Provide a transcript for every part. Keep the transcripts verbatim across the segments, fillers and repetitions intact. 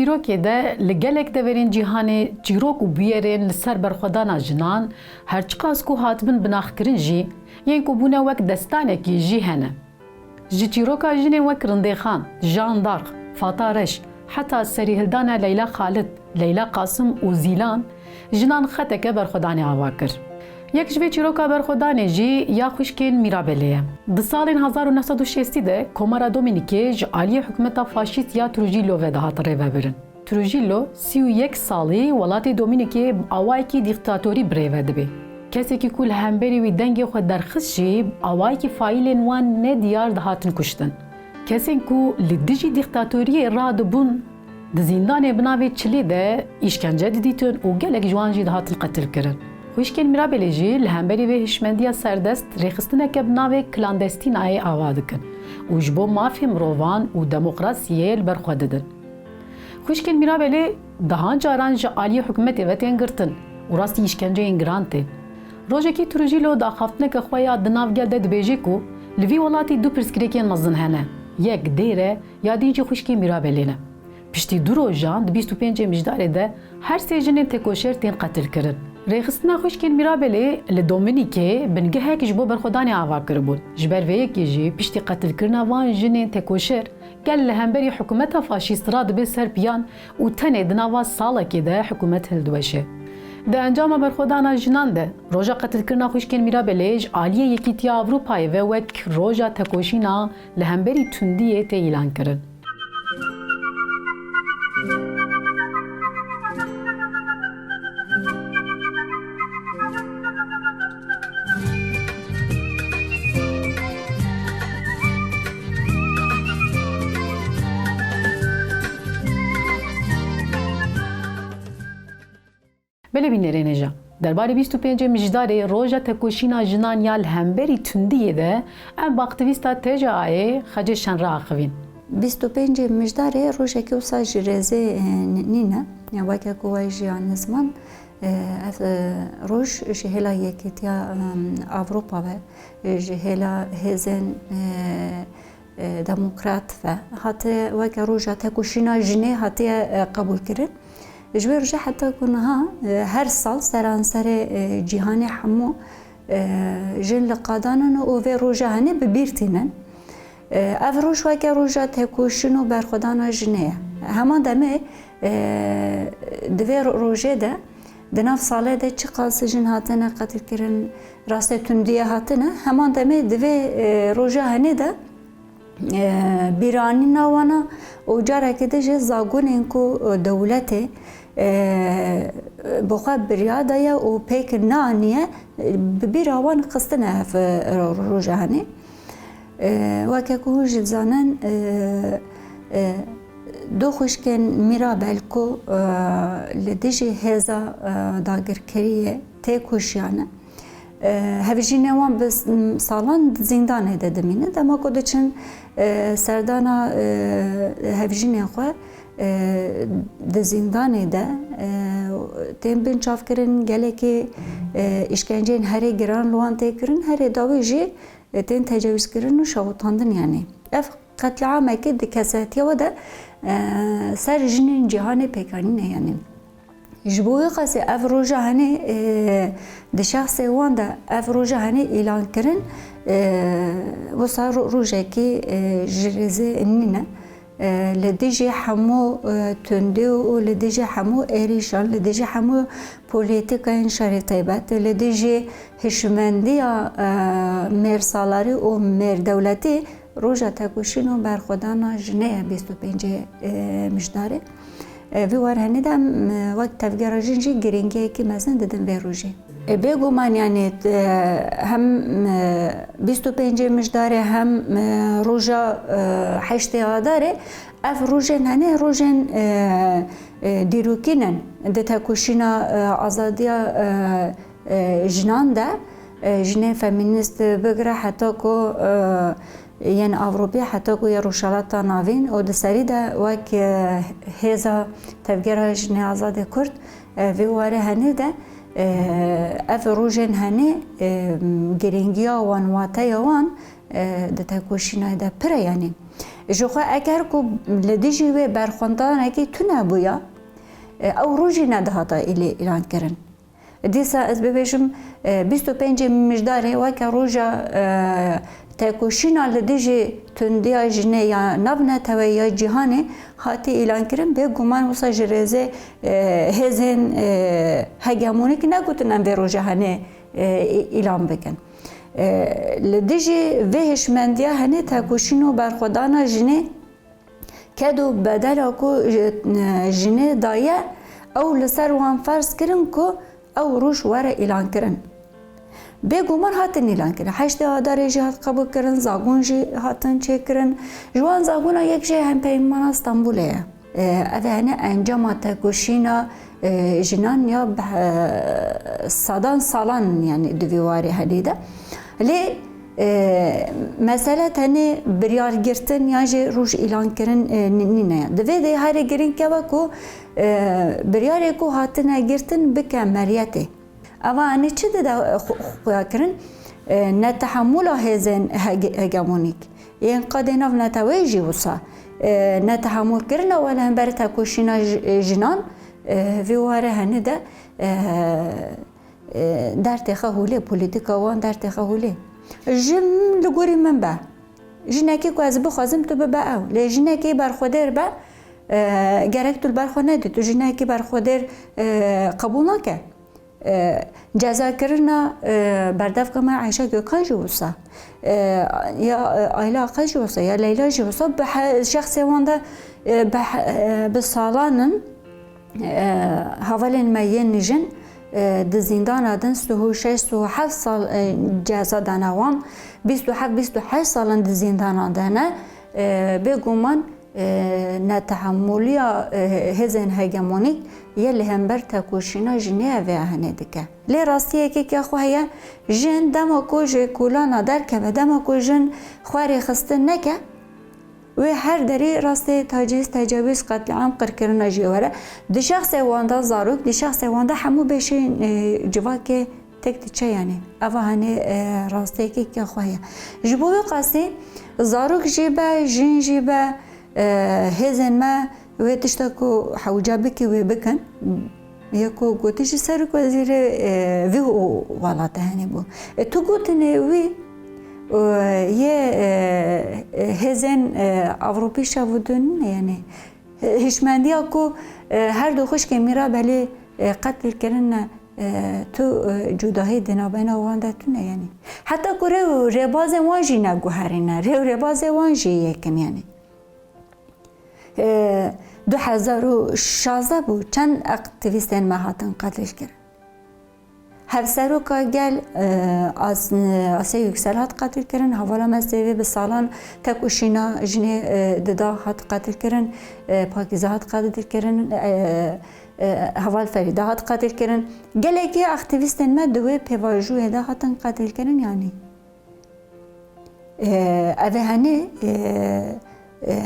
Çîrokê de li gelek deverên cîhanê çîrok û bûyerên li ser berxwedana jinan, her çiqas ku hatibin binaxkirin jî, yên ku bûne wek destanekî jî hene. Ji çîroka jinên wek Rindêxan, Jeanne d'Arc, Fata Reş, heta serîhildana Leyla Xalid, Leyla Qasim û Zîlan, jinan xeteke berxwedanê ava kir. Yek ji vê çîroka berxwedanê jî ya xwişkên Mîrabelê ye. Di salên hezar û neh sed û şêstî de Komara Domînîkê ji aliyê hikûmeta faşîst ya Trujillo ve dihat rêvebirin. Trujillo sî û yek salî welatê Domînîkê bi awayekî dîktatorî birêve dibe. Kesekî ku li hemberî wî dengê xwe derxist jî bi awayekî faîlên wan nediyar dihatin kuştin. Kesên ku li dijî dîktatoriyê radibûn, di zîndanê bi navê Çilê de îşkence didîtin û gelek ji wan jî dihatin qetilkirin. Xwişkên Mîrabelê jî li hemberî vê hişmendiya serdest rêxistineke bi navê Klandestînayê ava dikin û ji bo mafê mirovan û demokrasiyê li ber xwe didin. Xwişkên Mîrabelê dehan caran ji aliyê hikûmetê ve tên girtin û rastî îşkenceyên giran tên. Rojekî Trujillo di axaftineke xwe ya di nav gel de dibêje ku li vî welatî du pirsgirêkên mezin hene, yek dêr e, ya din jî xwişkên Mîrabelê ne. Piştî du rojan di bîst û pêncê Mijdarê de her sê jinên têkoşer tên qetilkirin. Rêxistina xwişkên Mîrabelê li Domînîkê bingehek ji bo berxwedanê ava kiribûn. Ji ber vê yekê jî piştî qetilkirina van jinên têkoşer, gel li hemberî hikûmeta faşîst radibe ser piyan û tenê di nava salekê de hikûmet hildiweşe. Di encama berxwedana jinan de, roja qetilkirina xwişkên Mîrabelê ji aliyê Yekîtiya Ewropayê ve wek roja tekoşîna li hemberî tundiyê tê îlankirin. Belê bînerên hêja, derbarê bîst û pêncê Mijdarê, roja tekoşîna jinan ya li hemberî tundiyê de, em bi aktîvîsta T C A'yê Xecê Şenre axivîn. Bîst û pêncê Mijdarê rojekî wisa ji rêzê, e, n-, nîne. Ya weke ku we jî anî ziman, e, ev, e, roj ji hêla Yekîtiya, e, Ewropa ve, e, ji hêla hêzên, e, e, demokrat ve hatiye weke roja tekoşîna jinê hatiye, e, qebûlkirin. Ji wê rojê heta ku niha, e, her sal seranserê, e, cîhanê hemû, e, jin li qadan in û vê roja henê bi bîr tînin. E, ev roj weke roja tekoşîn û berxwedana jinê ye. Heman demê, e, di vê ro-, rojê de di nav salê de çiqas jin hatine qetilkirin, rastê tundiyê hatine, heman demê di vê, e, roja henê de e, bîranîna wan a û carekê din jî zagonên ku, e, dewletê, e, bi xwe birya daye û pêk neaniye, e, bi bîra wan xistine ev, e, ro-, roja henê. E, weke ku hûn jî dizanin, e, e, du xwişkên Mîrabel ku, e, li dijî hêza, e, dagirkeriyê têkoşiyane, E, hevjînê wan bi s-, m-, salan di zîndanê de dimîne. Dema ku diçin, e, serdana, e, hevjînên xwe, e, di zîndanê de, e, tên binçavkirin, gelekî, e, îşkenceyên herê giran li wan tê kirin, herê dawî jî, e, tên tecawizkirin û şewitandin, yanî. Ev qetlîamekê di kesetiya we de, e, ser jinên cîhanê pêkanîne, yanî. Ji bo wê qasê ev roja henê, e, di şexsê wan de ev roja henê îlan kirin, e, wisa ro-, rojekî, e, ji rêzê nîne. E, li dijî hemû, e, tundî û li dijî hemû êrîşan, li dijî hemû polîtîkayên şerê taybet, li dijî hişmendiya, e, mêrsalarî û mêrdewletî, roja tekoşîn û berxwedana jinê ye bîst û pêncê, e, Mijdarê. E, vî war henê de em, e, wek tevgera jin jî girîngiyekî mezin didin vê rojê. E, bêguman, yanî, e, hem, e, bîst û pêncê Mijdarê hem, e, roja, e, heştê Adarê, ev rojên henê rojên, e, e, dîrokî ne di tekoşîna, e, azadiya, e, e, jinan de, e, jinên femînîst bigire heta ku, e, yên Ewropî heta ku yê Rojhilata Navîn û di serî de wek, e, hêza Tevgera Jinê Azadê Kurd, e, vê warê henê de, e, ev rojên henê, e, girîngiya wan, wateya wan, e, di tekoşînayê de pir e, yanî. Ji xwe eger ku li dijî wê berxwendanekî tune bûya, e, ew roj jî nedihata îlê îlankirin. Dîsa ez bibêjim, e, bîst û pêncê Mijdarê weke roja, e, tekoşîna li dijî tundiya jinê ya navneteweyî ya cîhanê hatî îlankirin, bêguman wisa ji rêzê, e, hêzên, e, hegemonîk negotin em vê roja henê, e, î-, îlan bikin. E, li dijî vê hişmendiya henê tekoşîn û berxwedana jinê ked û bedela ku ji, jinê daye, ew li ser wan ferz kirin ku ew roj were îlankirin. Bêguman hatin îlankirin. Heştê Adarê jî hat qebûlkirin, zagon jî hatin çêkirin. Ji wan zagona yek jî Hempeymana Stenbolê ye. E, ev e, hene encama tekoşîna, e, jinan ya bi, e, sedan salan, yanî di vî warê henê de. Lê, e, mesele tenê biryargirtin yan jî roj îlankirin, e, nî-, nîne. Di vê de herî girîng ew e ku, e, biryarê ku hatine girtin bike meriyetê. Eva, hanê çi dide xwe, xuya kirin? E, netehemûla hêzên hege-, hegemonîk. Yên qadê navneteweyî jî wisa. E, netehemûlkirina we li hember tekoşîna ji-, jinan, e, vî warê henê de, e, e, dertêxe holê, polîtîka wan dertêxe holê. Ji li gorî min be. Jinekî ku ez bixwazim tu bibe ew. Lê jinekî berxwedêr be, e, gerek tu li ber xwe nedî. Tu jinekî berxwedêr, e, qebûl nake. E, cezakirina, e, berdevka me Ayşe Gökhan jî wisa. E, ya, e, Ayla Aqel jî wisa, ya Leyla jî wisa. Bi he-, şexsê wan de, e, bi he-, e, bi salan in, e, hevalên me yên jin, e, di zîndana din, sih û şeş, sih û heft sal, e, ceza dane wan, bîst û heft, bîst û heşt sal in di zîndana de ne, e, bêguman, e, netehemûliya, e, hêzên hegemonîk yê li hember tekoşîna jinê ev ê henê dike. Lê rastiyekê ke xwe heye, jin dema ku ji kolana derkeve, dema ku jin xwe rêxistin neke, wê her derî rastê tacîz, tecawîz, qetlîam, qirkirina jê were. Di şexsê wan de zarok, di şexsê wan de hemû beşên, e, civakê tek diçe, yanî. Eva hanê, e, rastiyekê ke xwe heye. Ji bo wê qasî zarok jî be, jin jî be, e, hêzên me wê tişta ku hewce bike wê bikin. Yê ku gotî jî serokwezîrê, e, vî û welate henê bû. E, tu gotinê wî, e, yê, e, e, hêzên, e, Ewropî şev û dûn, yanî, e, hişmendiya ku, e, her du xwişkê Mîrabelî, e, qetil kirine, e, tu, e, cudahî di navbeyna wan de tune, yanî. Heta ku rê û rêbazên wan jî neguherîne, rê û rêbazê wan jî yekin, yanî. E, du hezar û şazdeh bû, çend aktîvîstên me hatin qetilkirin. Hevseroka gel, e, As-, Asya Yüksel hat qetilkirin, hevala me Sêvê bi salan tekoşîna jinê, e, dida hat qetilkirin, e, Pakîze hat qetilkirin, e, e, heval Ferîde hat qetilkirin. Gelekî aktîvîstên me di wê pêvajoyê de hatin qetilkirin, yanî. E, ev ê henê, e, e,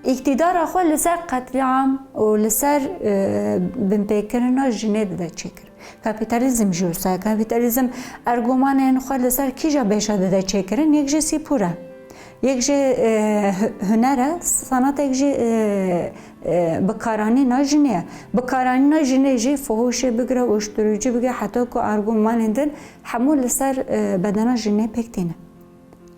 îktîdara xwe li ser qetlîam û li ser, e, binpêkirina jinê dide çêkir. Kapîtalîzm jî wisa ye. Kapîtalîzm ergumanên xwe li ser kîja beşa dide çêkirin? Yek jî sîpûr e. Yek jî, e, hu-, huner e, sanatek jî, e, e, bikaranîna jinê ye. Bikaranîna jinê jî fuhuşê bigire, uyuşturucu bigire, heta ku ergumanên din hemû li ser, e, bedena jinê pêk tîne.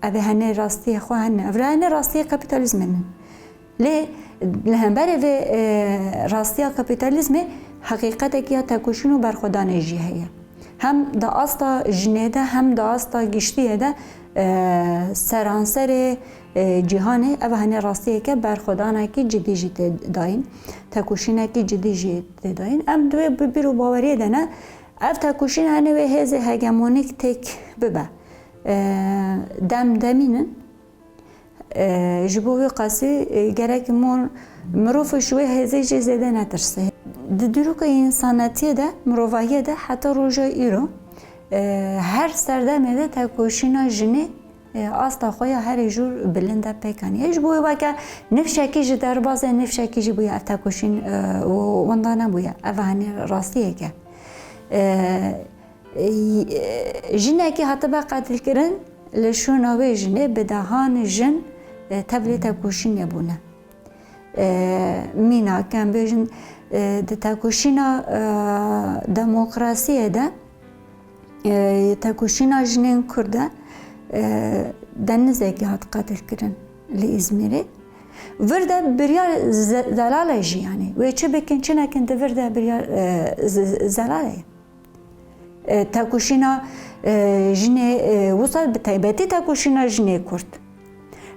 Ev ê henê rastiyê xwe hene. Ev ê henê rastiyê kapîtalîzmê ne. Lê li hemberê vê, e, rastiya kapîtalîzmê heqîqetekî ya tekoşîn û berxwedanê jî heye. Hem di asta jinê de hem di asta giştiyê de, e, seranserê, e, cîhanê ev henê rastiyeke berxwedanekî cidî jî tê dayîn, tekoşînekî cidî jî tê dayîn. Em di wê bi-, bîr û baweriyê de ne, ev tekoşîn henê wê hêzê hegemonîk têk bibe. E, dem demîn in. E, ji bo wî qasî, e, gerek mor-, mirov ji wê hêzê jî zêde netirse. Di dîroka însanetiyê de, mirovahiyê de heta roja îro, e, her serdemê de tekoşîna jinê, e, asta xwe ya herî jûr bilind e pêk anî. Ji bo wê weke nifşekî ji derbazê nifşekî jî bûye ev tekoşîn, e, û winda nebûye. Ev hanî rastiyek e. E, Ey, e, jinekî hatibe qetilkirin, li şûna wê jinê bi dehan jin, e, tevlê tekoşînê bûne. E, mînak, em bêjin, e, di tekoşîna, e, demokrasiyê de, e, tekoşîna jinên Kurd de, e, denizekî hat qetilkirin li Îzmîrê. Vir de biryar ze-, zelal e jî, yanî. Wê çi bikin, çi nekin, di vir de biryar, e, ze-, zelal e. E, tekoşîna, e, jinê, e, wisa bi taybetî tekoşîna jinê Kurd.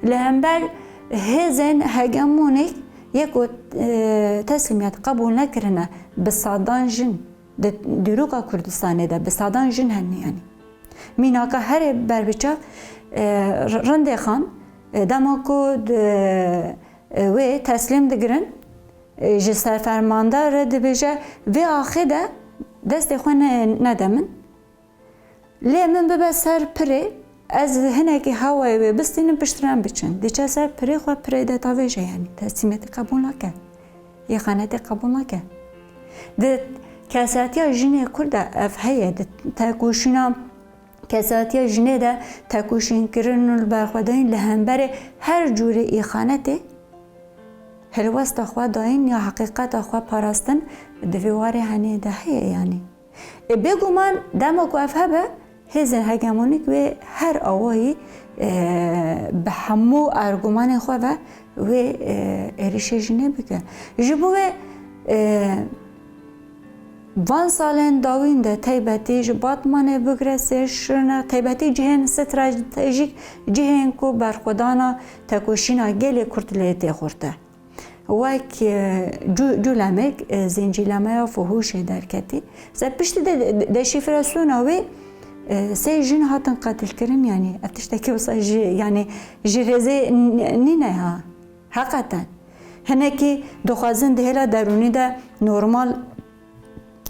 Li hember hêzên hegemonîk yê ku, e, teslîmiyet qebûl nekirine, bi sadan jin di dîroka Kurdistanê de, bi sadan jin hene, yanî. Mînaka herê berbiçav, e, r-, Rindê Xan, e, dema ku di, e, wê teslîm digirin, e, ji ser fermandar re dibêje, vê axê de destê xwe ne-, nede min. Lê min bibe ser pirê, ez hinekî hewayê wê bistînim, piştre em biçin. Diçe ser pirê xwe, pirê de tavêje, yanî teslîmetî qebûl nake. Îxanetê qebûl nake. Di kesetiya jinê Kurd de ev heye, di tekoşîna kesetiya jinê de tekoşînkirin û li berxwedayîn li hemberê her cûrê îxanetê, helwesta xwe dayîn ya heqîqeta xwe parastin di vê warê henê de heye, yanî. Ê, bêguman dema ku ev hebe, hêzên hegemonîk wê her awayî, e, bi hemû argumanên xwe ve wê, e, êrişê jinê bike. Ji bo wê, e, van salên dawîn de taybetî ji Batmanê bigire sê şirine, taybetî cihên stratejîk, cihên ku berxwedana tekoşîna gelê Kurd lê tê xurte. Wek, e, Cû-, Cûlemek, e, zîncîlemeya fuhûşê derketî. Ze piştî de, de, deşîfrasyona wê, e, sê jin hatin qetilkirin, yanî ev tiştekî wisa ji, yanî ji rêzê n-, nîne ya. Heqeten. Hinekî dixwazin di hêla derûnî de normal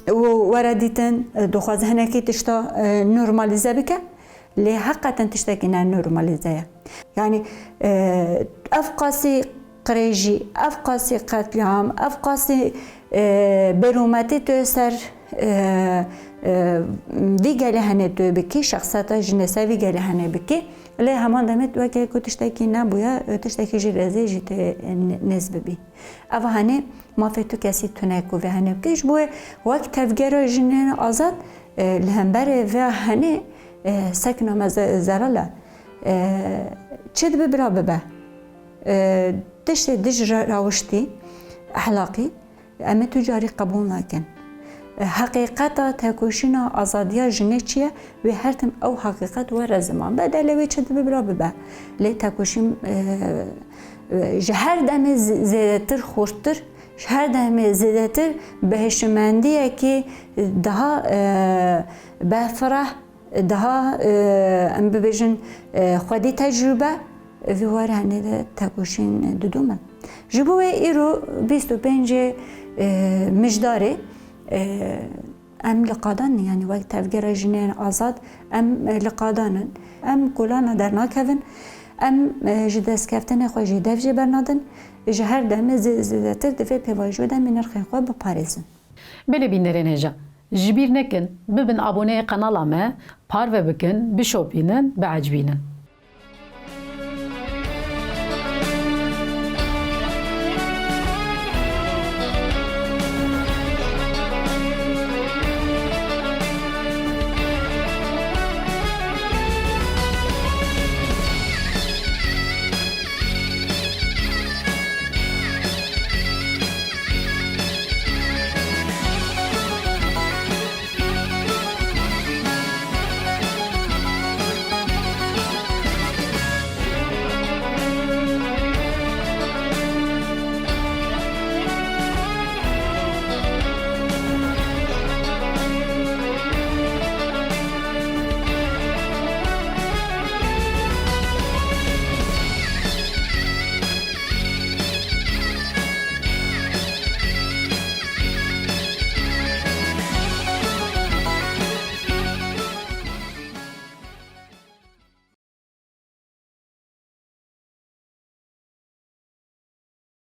û were dîtin, e, dixwazin hinekî tişta, e, normalîze bike. Lê heqeten tiştekî ne normalîze ye. Yanî, e, ev qasî qirêjî, ev qasî qetlîam, ev qasî, e, berûmetî tu ser, e, e, vî gelê henê tu bikî, şexseta jinê ser vî gelê henê bikî. Lê heman demê weke ku tiştekî nebûye, tiştekî ji rêzê jî tê nêz bibî. Ev henê mafê tu kesî tune ku vê henê bike. Ji bo wê wek tevgera jinên azad, e, li hemberê vê henê, e, sekna me ze-, zelal e. E, çi dibe bila bibe. E, tiştê dij ra-, rawiştî, ehlaqî, em ê tu carî qebûl nakin. E, heqîqeta tekoşîna azadiya jinê çi ye? Wê her tim ew heqîqet were ziman. Bedelê wê çi dibe bila bibe. Lê tekoşîn, e, e, ji her demê z-, zêdetir xurttir, ji her demê zêdetir bi hişmendiyekî daha, e, berfireh, daha, e, em bibêjin, e, xwedî tecrûbe, vî warê henê de tekoşîn didome. Ji bo wê îro bîst û pêncê, e, Mijdarê, e, em li qadan in, yanî wek tevgera jinên azad em, e, li qadan in. Em kolana dernakevin, em, e, ji destkeftinê xwe jî dev jê bernadin. Ji her demê zê-, zêdetir di vê pêvajoyê de em ê nirxên xwe biparêzin. Belê bînerên hêja, ji bîr nekin, bibin aboneyê qenala me, parve bikin, bişopînin, biecibînin.